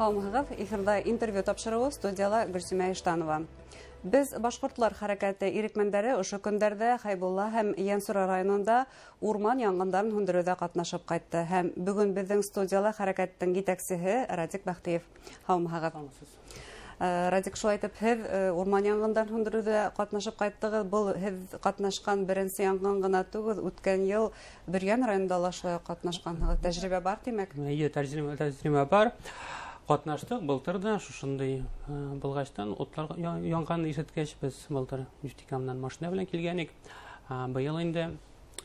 Һаумыһығыҙ, эфирҙа интервью тапшырыуы, студияла Гөлсимә Иштанова. Беҙ башҡортлар хәрәкәте ирекмәндәре ошо көндәрҙә Хәйбулла һәм Ейәнсура районында урман янғындарын һүндереүҙә ҡатнашып ҡайтты. Һәм бөгөн беҙҙең студияла хәрәкәттең етәксеһе Радик Бәхтиев. Һаумыһығыҙ. Радик, шулай итеп, һеҙ урман янғындарын һүндереүҙә ҡатнашып ҡайттығыҙ. Был һеҙ ҡатнашҡан беренсе янғын ғына түгел, үткән йыл Бөрйән районында ла шулай уҡ ҡатнашҡанһығыҙ. Тәжрибә бар, тимәк? Эйе, тәжрибә бар. Ҡатнаштыҡ былтыр ҙа шушындай булғастан, утлар янғанын ишеткәс, беҙ былтыр Нефтекамнан машина белән килгән идек. Быйыл инде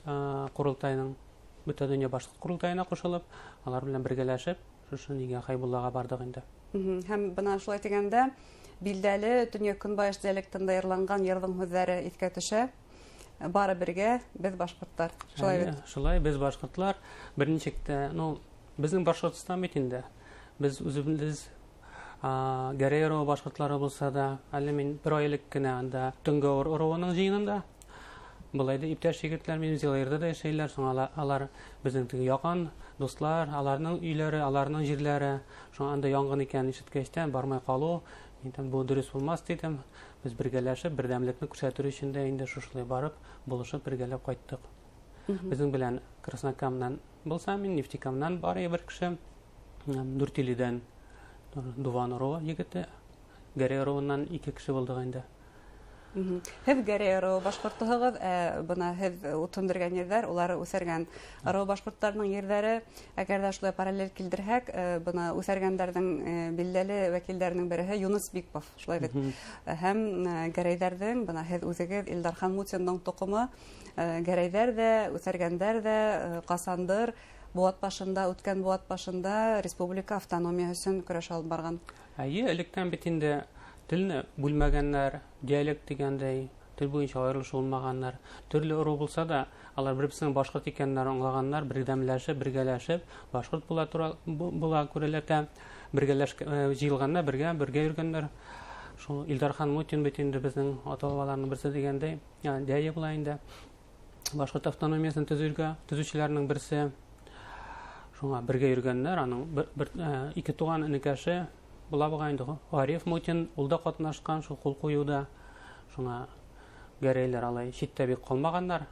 ҡоролтайның, Бөтә донъя башҡорт ҡоролтайына ҡушылып, алар белән бергәләшеп, шушы нигә Хәйбуллаға барҙыҡ инде. Һәм бына шулай тигәндә, билдәле төньяҡ көнбайыш диалектында йырланған йырҙың һүҙҙәре иҫкә төшә. Бары бергә, беҙ башҡорттар. Шулай бит? Шулай, беҙ башҡортлар. Бер нисек тә, ну, беҙҙең Башҡортостан бит инде. Беҙ үҙебеҙ, Гәрәй ырыуы башҡортлары булса да, әле мин бер ай элек кенә анда Төнгәүер ырыуының йыйынында былай да иптәш егетләр минең Зилайырҙа да йәшәйләр, шуңа алар беҙҙең теге яҡын дуҫлар, аларның өйләре, аларның җирләре, шуңа анда янгын икәнен ишеткәс тә бармай ҡалыу, мин әйтәм, бу дөрөҫ булмаҫ тидем. Беҙ бергәләшеп, берҙәмлекне күрһәтер өсөн дә инде шушылай барып, булышып бергәләп ҡайттыҡ. Беҙҙең белән Краснокамнан булса, мин Нефтекамнан бар бер кеше, Дүртиледән Дуван ырыуы егете, Гәрәй ырыуынан ике кеше булдыҡ инде. Һеҙ Гәрәй ырыуы башҡортоһоғоҙ, ә бына һеҙ ут һүндергән ерҙәр, улар үҫәргән ырыу башҡорттарының ерҙәре. Әгәр ҙә шулай параллель килтерһәк, бына үҫәргәндәрҙең билдәле вәкилдәренең береһе Юныс Бикбов, шулай бит. Һәм гәрәйҙәрҙең, бына һеҙ үҙегеҙ Илдархан Мутиндың тоҡомо, гәрәйҙәр ҙә, үҫәргәндәр ҙә ҡасандыр быуат башында, үткән быуат башында республика автономияһы өсөн көрәш алып барған. Эйе, электән бит инде телне бүлмәгәннәр, диалект тигәндәй, тел буйынса айырылыш булмағаннар. Төрлө ырыу булса да, алар бер-берсенең башҡорт икәннәрен аңлағаннар, берҙәмләшеп, бергәләшеп, башҡорт була тура, була күрәләтә, бергәләш, җыелғаннар, бергә йөргәннәр. Шул Илдархан Мутин бит инде беҙҙең ата-бабаларының берсе тигәндәй, дәйе була инде. Башҡорт автономияһын төҙөүселәренең берсе. Шуңа бергә йөргәннәр, аның бер, ике туған энекәше була буғай инде. Ариф Мутин ул да ҡатнашҡан шул ҡул ҡуйыуҙа. Шуңа гәрәйләр алай ситтә бик ҡалмағандар.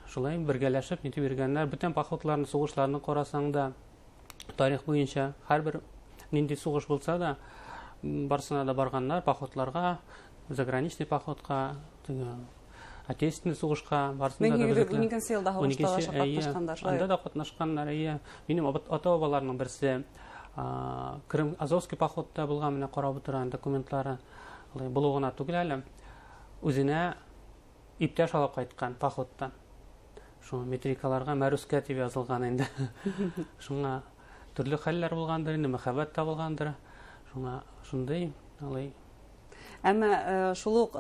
Шулай бергәләшеп нитеп йөргәннәр. Бөтен походларны, сугышларны ҡарасаң да, тарих буйынса һәр бер нинди сугыш булса да, барысына да барғаннар, походларға, заграничный походқа, теге отечественный сугышка барысында да Мең һигеҙ йөҙ безнекеләр. ун икенсе йылда Ун һуғышта икенсе, ла эйе, ҡатнашҡандар, шулай. Анда да ҡатнашҡаннар, эйе. Минең ата-бабаларының берсе, Крым, Азовский походта булған, менә ҡарап ултырған документлары. Улай булыу ғына түгел әле. Үҙенә иптәш алып ҡайтҡан походтан. Шул метрикаларға Мәрүскә тип яҙылған инде. Шуңа төрлө хәлләр булғандыр инде, мөхәббәт табылғандыр. Шуңа шундай алай. Әммә шул уҡ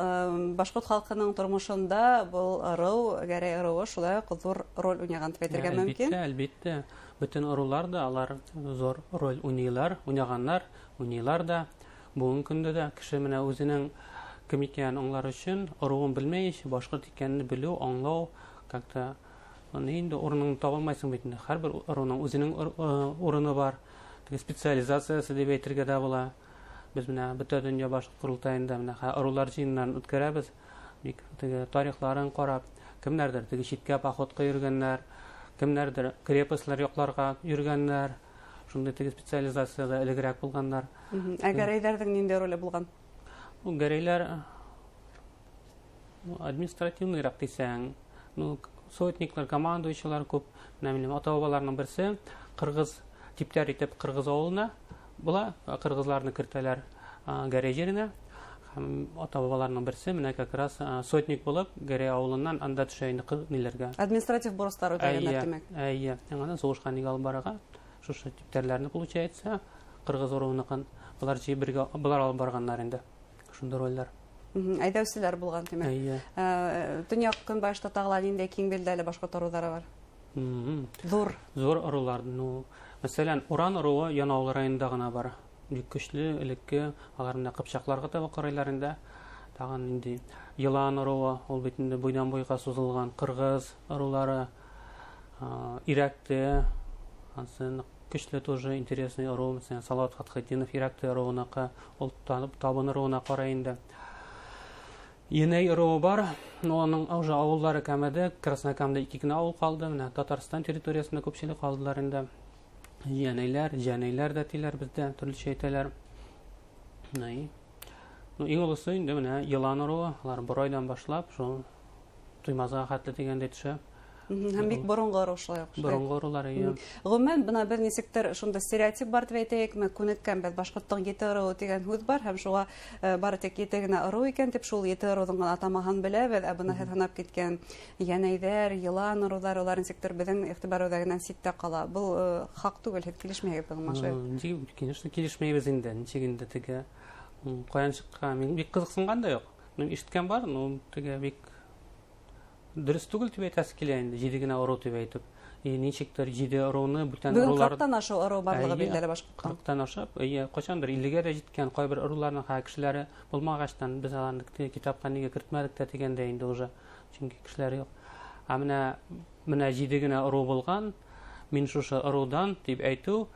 башҡорт халҡының тормошонда был ырыу, Гәрәй ырыуы шулай уҡ ҙур роль уйнаған тип әйтергә мөмкин. Әлбиттә, әлбиттә. Бөтөн ырыулар да алар зур роль уйныйлар, уйнағаннар, уйныйлар да. Бөгөнгө көндә дә кеше менә үҙенең кем икәнен аңлар өсөн ырыуын белмәй, башҡорт икәнен белеү, аңлау как-то уны инде урынын таба алмайһың бит инде. Һәр бер ырыуның үҙенең урыны бар. Теге специализациясы тип әйтергә дә була. Беҙ менә бөтә донъя башҡорт ҡоролтайында менә ырыулар йыйыннарын үткәрәбеҙ. Бик теге тарихларын ҡарап, кемдәрҙер теге ситкә походҡа йөрөгәндәр, кемдәрҙер крепостьлар яҡларға йөрөгәндәр. Шундай теге специализацияда элегерәк булғандар. Ә гәрәйҙәрҙең ниндәй роле булған? Ну, гәрәйләр, ну, административныйраҡ тисәң, ну, сотниклар, командующийлар күп. Менә минең ата-бабаларының берсе ҡырғыҙ типтәр итеп ҡырғыҙ ауылына була, ҡырғыҙларны кертәләр, гәрәй еренә. Һәм ата-бабаларының берсе менә как раз, сотник булып Гәрәй ауылынан анда төшә инде ниләргә. Административ бурыстар үтәгәннәр, Әйе, тимәк. әйе. Яңадан сугышка нигә алып барырга? Шушы типтәрләрне, получается, ҡырғыҙ ыруыныҡын былар җыйып бергә, былар алып барғаннар инде. Шундай рольләр. Әйҙәүселәр булған, тимәк. Әйе. Төньяҡ көнбайышта тағы ла ниндәй киң билдәле башҡорт ырыуҙары бар? Ҙур. Ҙур ырыулар. Ну, мәсәлән, Уран ыруы Янаул районында ғына бар. Бик көслө, элекке, алар менә ҡыпчаҡларға таба ҡарайлар инде. Тағын инде Йылан ыруы, ул бит инде буйҙан буйға сузылған ҡырғыҙ ырыулары, Ирәкте, ансы көчлө тоже интересный ырыу, мәсәлән, Салават Фәтхетдинов Ирәкте ыруыныкы, ул табын ыруына ҡарай инде. Енәй ыруы бар, но аның уже авыллары кәмеде, Краснокамда 2 генә авыл калды, менә Татарстан территориясендә күпчелек калдылар инде. Енәйләр, җәнәйләр дә тиләр бездә, төрлечә әйтәләр. Ни? Ну, иң олысы инде менә Елан ыруы, алар Борайдан башлап, шул Туймазга хәтле дигәндәй төшә. Һәм бик борынгы ыру шулай ук. Борынгы ырулар, әйе. Гомумән, бына бер нисектер шунда стереотип бар дип әйтәйекме, күнеккән беҙ башҡорттоң 7 ыруы тигән һүҙ бар, һәм шуға бары тик 7 генә ырыу икән тип шул 7 ырыуҙың ғына атамаһын беләбеҙ. Ә бына һеҙ һанап киткән Йәнәйҙәр, Йылан ырыуҙары, улар нисектер беҙҙең иғтибар үҙәгенән ситтә ҡала. Был хаҡ түгел, һеҙ килешмәйһегеҙ бының менән? Ничек, конечно, килешмәйбеҙ инде. Нисек инде теге, ҡаян сыҡҡан, мин бик ҡыҙыҡсынған да юҡ. Ну, ишеткән бар, ну, теге бик дөрөҫ түгел тип әйтәсе килә инде, 7 генә ырыу тип әйтеп. И ничектер 7 ырыуны бүтән Бөгөн ырыулар ҡырҡтан ашыу ырыу барлығы Әйе, билдәле башҡортҡа. Ҡырҡтан ашып, әйе, ҡасандыр иллегә дә еткән ҡайбер ырыуларның хәҙер кешеләре булмағастан беҙ аларны китапҡа нигә кертмәлек тә тигәндә инде уже, чөнки кешеләре юҡ. Ә менә 7 генә ырыу булған, мин шушы ырыуҙан тип әйтеү,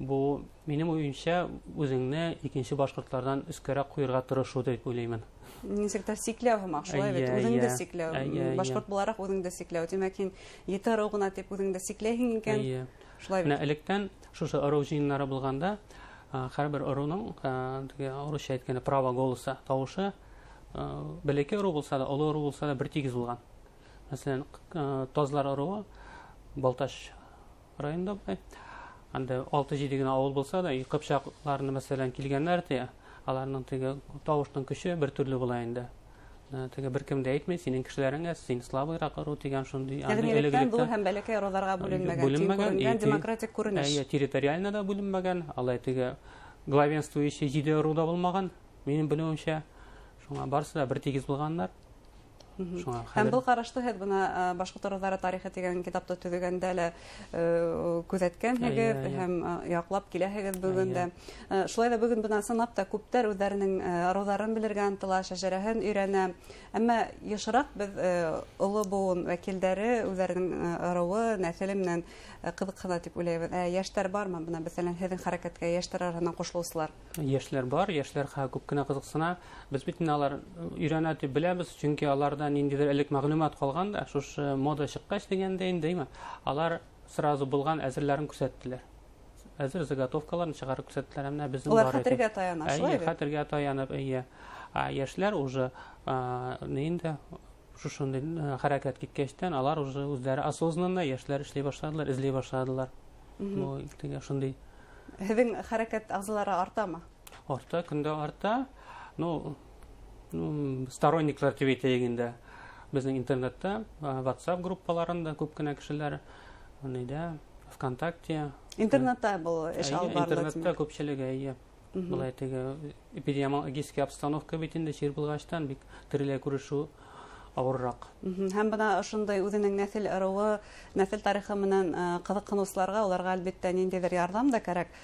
бу минең уйымса үҙеңне икенсе башҡортларҙан өҫкәрәк ҡуйырға тырышыу тип уйлаймын. Нисектер сикләү һымаҡ, шулай бит, Әйе, үҙеңде әйе. сикләү. Әйе, әйе. Башҡорт булараҡ үҙеңде сикләү. Тимәк, һин 7 ырыу ғына тип үҙеңде сикләйһең икән. Әйе. Шулай бит. Менә электән шушы ырыу жыйыннары булғанда, һәр бер ырыуның, теге урыҫса әйткәндә право голоса тауышы, бәләкәй ырыу булса да, оло ырыу булса да бер тигеҙ булған. Мәсәлән, Тазлар ыруы Балтач районында була. Анда алты-җиде генә авыл булса да, кыпчакларны, мәсәлән, килгәннәр ти, аларның теге тавышның көче бер төрле була инде. Теге бер кем дә әйтмәй, синең кешеләреңә, син слабыйрак ыру дигән шундый, Ягъни андый электән элек-электән ҙур һәм бәләкәй ырыуҙарға бүленмәгән, тиң Бүленмәгән, күренгән демократик күренеш. Әйе, территориально да бүленмәгән, алай теге главенствующий җиде ыру да булмаган, минем белүемчә. Шуңа барысы да бер тигез булганнар. Шуңа Һәм хәҙер был ҡарашты һеҙ бына Башҡорт ырыуҙары тарихы тигән китапты төҙөгәндә лә күҙәткәнһегеҙ Әйе, әйе. һәм яҡлап киләһегеҙ бөгөн дә. Әйе. Шулай ҙа бөгөн бына ысынлап та күптәр үҙҙәренең ырыуҙарын белергә ынтыла, шәжәрәһен өйрәнә. Әммә йышыраҡ беҙ оло быуын вәкилдәре үҙҙәренең ырыуы, нәҫеле менән ҡыҙыҡһына тип уйлайбыҙ. Йәштәр бармы? Бына, мәҫәлән, һеҙҙең хәрәкәткә йәштәр араһынан ҡушылыусылар? Йәшләр бар, йәшләр күп кенә ҡыҙыҡсына. Беҙ бит инде алар өйрәнә тип беләбеҙ, сөнки аларҙа ниндәйҙер элек мәғлүмәт ҡалған да, шушы мода сыҡҡас тигәндә инде, әйме, алар сразу булған әҙерләрен күрһәттеләр. Әҙер заготовкаларын сығарып күрһәттеләр, менә беҙҙең Улар бар иде. хәтергә таяна, Әйе, шулай бит? хәтергә таянып, әйе. Ә йәшләр уже, ни инде, шушындай хәрәкәт киткәчтән, алар уже үҙҙәре осознанно йәшләр эшләй башладылар, эҙләй башладылар. Бу теге шундый. Һеҙҙең хәрәкәт ағзалары артамы? Арта, көндә арта. Ну, сторонниклар тип әйтәйек инде. Беҙҙең интернетта, WhatsApp группаларында күп кенә кешеләр, нидә, ВКонтакте. Интернетта был эш Әйе, алып барыла, интернетта тимәк. күпчелеге, әйе. Былай теге эпидемиологический обстановка бит инде чир булғастан бик тереләй күрешү ауырыраҡ. Һәм бына ошондай үҙенең нәҫел ырыуы, нәҫел тарихы менән ҡыҙыҡһыныусыларға, уларға әлбиттә ниндәйҙер ярҙам да кәрәк.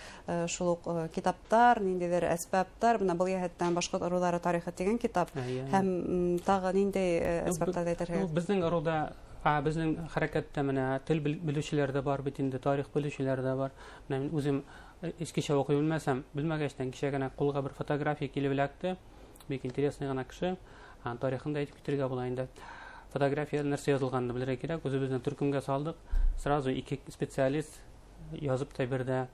Шул уҡ китаптар, ниндәйҙер әсбаптар, бына был йәһәттән Башҡорт ырыуҙары тарихы тигән китап. Әйе, әйе. Һәм тағы ниндәй әсбаптарҙы әйтерһегеҙ? Беҙҙең ырыуҙа, беҙҙең хәрәкәттә менә тел белеүселәр ҙә бар бит инде, тарих белеүселәр ҙә бар. Менә мин үҙем искечә уҡый белмәсәм, белмәгәстән кисә генә ҡулға бер фотография килеп эләкте. Бик интересный ғына кеше. Тарихын да әйтеп китергә була инде. Фотография нәрсә язылғанын белергә кирәк. Үҙебеҙҙең төркөмгә салдыҡ. Сразу ике специалист язып та бирҙе.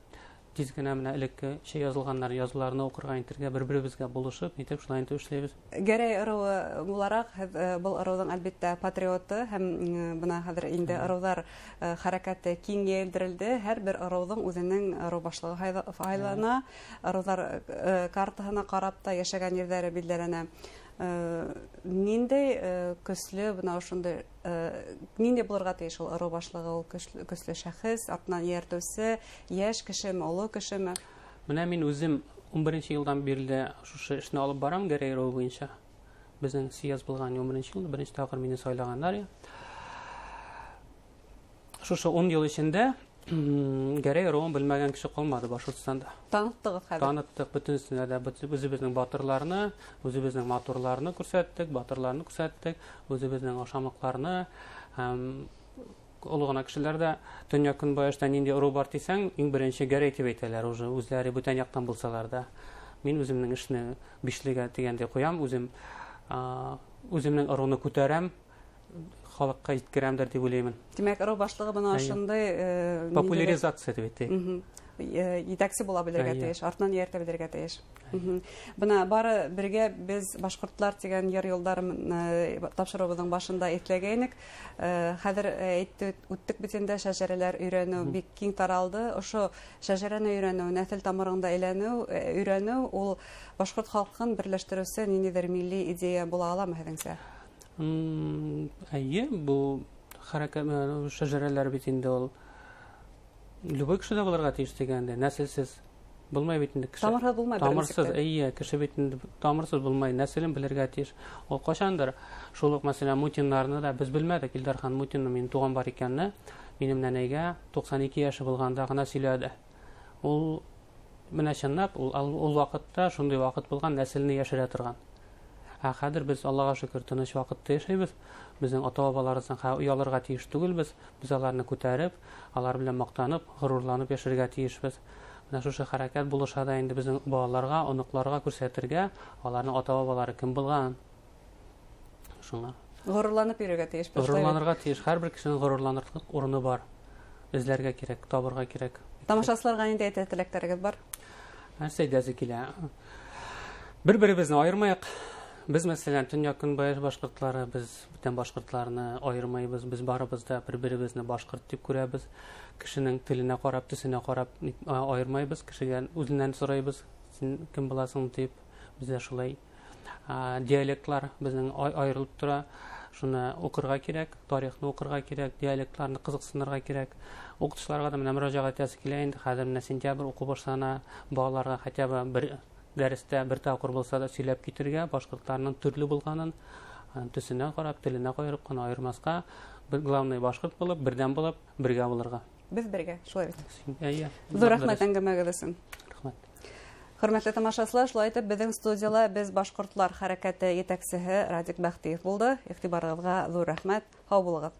Тиҙ генә менә элекке шәй язылғаннар, языларны уҡырға интергә, бер-беребеҙгә булышып, нитеп шулай итеп эшләйбеҙ. Гәрәй ырыуы булараҡ, һеҙ был ырыуҙың әлбиттә патриоты һәм бына хәҙер инде ырыуҙар хәрәкәте киң йәйелдерелде. Һәр бер ырыуҙың үҙенең ырыу башлығы һайлана. Ырыуҙар картаһына ҡарап та йәшәгән ерҙәре билдәләнә. Ниндәй көслө бына ошондай ниндәй булырға тейеш ул ырыу башлығы, ул көслө шәхес, артынан эйәртеүсе, йәш кешеме, оло кешеме? Менә мин үҙем ун беренсе йылдан бирле шушы эшне алып барам Гәрәй ырыуы буйынса. Беҙҙең съезд булған ун беренсе йылда, беренсе тапҡыр мине сайлағандар. Шушы ун йыл эсендә Гәрәй ырыуын белмәгән кеше ҡалманы Башҡортостанда. Таныттығыҙ хәҙер? Таныттыҡ бөтөнөсөнә дә, үҙебеҙҙең батырларны, үҙебеҙҙең матурларны күрһәттек, батырларны күрһәттек, үҙебеҙҙең ашамлыҡларны һәм Оло ғына кешеләр ҙә төньяҡ көнбайышта ниндәй ырыу бар тисәң, иң беренсе Гәрәй тип әйтәләр уже, үҙҙәре бүтән яҡтан булсалар ҙа. Мин үҙемдең эшне бишлегә тигәндәй ҡуям, үҙемдең ырыуны күтәрәм, халыҡҡа еткерәмдер тип уйлаймын. Тимәк, ырыу башлығы бына ошондай популяризация тип әйтәйек. Етәксе була белергә тейеш, артынан эйәртә белергә тейеш. Бына бары бергә без башҡортлар тигән йыр юлдарын тапшырыуыбыҙҙың башында иҫләгәйнек. Хәҙер үттек бит инде, шәжәрәләр өйрәнеү бик киң таралды. Ошо шәжәрәне өйрәнеү, нәҫел тамырыңда өйрәнеү ул башҡорт халҡын берләштереүсе ниндәйҙер милли идея була аламы һеҙҙеңсә? Эйе, был хәрәкәт шәжәрәләр бит инде ул любой кеше дә булырға тейеш тигәндә, нәселсез булмай бит инде кеше. Тамырһыҙ булмай. Тамырсыз, эйе, кеше бит инде тамырсыз булмай, нәселен белергә тейеш. Ул ҡашандыр шул уҡ, мәсәлән, Мутиннарны да беҙ белмәдек. Илдархан Мутинның минең туған бар икәнне минең нәнәйгә 92 йәше булғанда ғына сөйләде. Ул менә чынлап, ул ваҡытта шундай ваҡыт булған, нәселен йәшерә торған. Ә хәҙер беҙ Аллаға шөкөр тыныс ваҡытта йәшәйбеҙ. Беҙҙең ата-бабаларыбыҙҙан оялырға тейеш түгелбеҙ. Беҙ аларны күтәреп, алар белән маҡтанып, ғорурланып йәшәргә тейешбеҙ. Менә шушы хәрәкәт булыша да инде беҙҙең балаларға, оноҡларға күрһәтергә, аларның ата-бабалары кем булған. Шуңа. Ғорурланып йөрөргә тейешбеҙ. Ғорурланырға тейеш. Һәр бер кешенең ғорурланырлыҡ урыны бар. Эҙләргә кәрәк, табырға кәрәк. Тамашасыларға ниндәй теләктәрегеҙ бар? Нәрсә әйтәсе килә? Бер-беребеҙҙе айырмайыҡ. Беҙ, мәсәлән, төньяҡ көнбайыш башҡортлары, беҙ бүтән башҡортларны айырмайбыҙ, беҙ барыбыҙ да бер-беребеҙҙе башҡорт тип күрәбеҙ. Кешенең теленә ҡарап, төҫөнә ҡарап айырмайбыҙ, кешегә үҙенән сорайбыҙ, һин кем буласың тип. Беҙҙә шулай диалектлар беҙҙең айырылып тора. Шуны уҡырға кәрәк, тарихны уҡырға кәрәк, диалектларны ҡыҙыҡсынырға кәрәк. Уҡытыусыларға да менә мөрәжәғәт итәсе килә инде. Хәҙер менә сентябрь уҡыу башлана, балаларға хотя бы бер дәрестә бер тапҡыр булса да сөйләп китергә, башҡорттарның төрлө булғанын, төҫөнә ҡарап, теленә ҡарап ҡына айырмаҫҡа, бер главный башҡорт булып, берҙәм булып, бергә булырға. Беҙ бергә, шулай бит. Эйе. Ҙур рәхмәт әңгәмәгеҙ өсөн. Рәхмәт. Хөрмәтле тамашасылар, шулай итеп беҙҙең студияла беҙ башҡортлар хәрәкәте етәксеһе Радик Бәхтиев булды. Иғтибарығыҙға ҙур рәхмәт. Һау булығыҙ.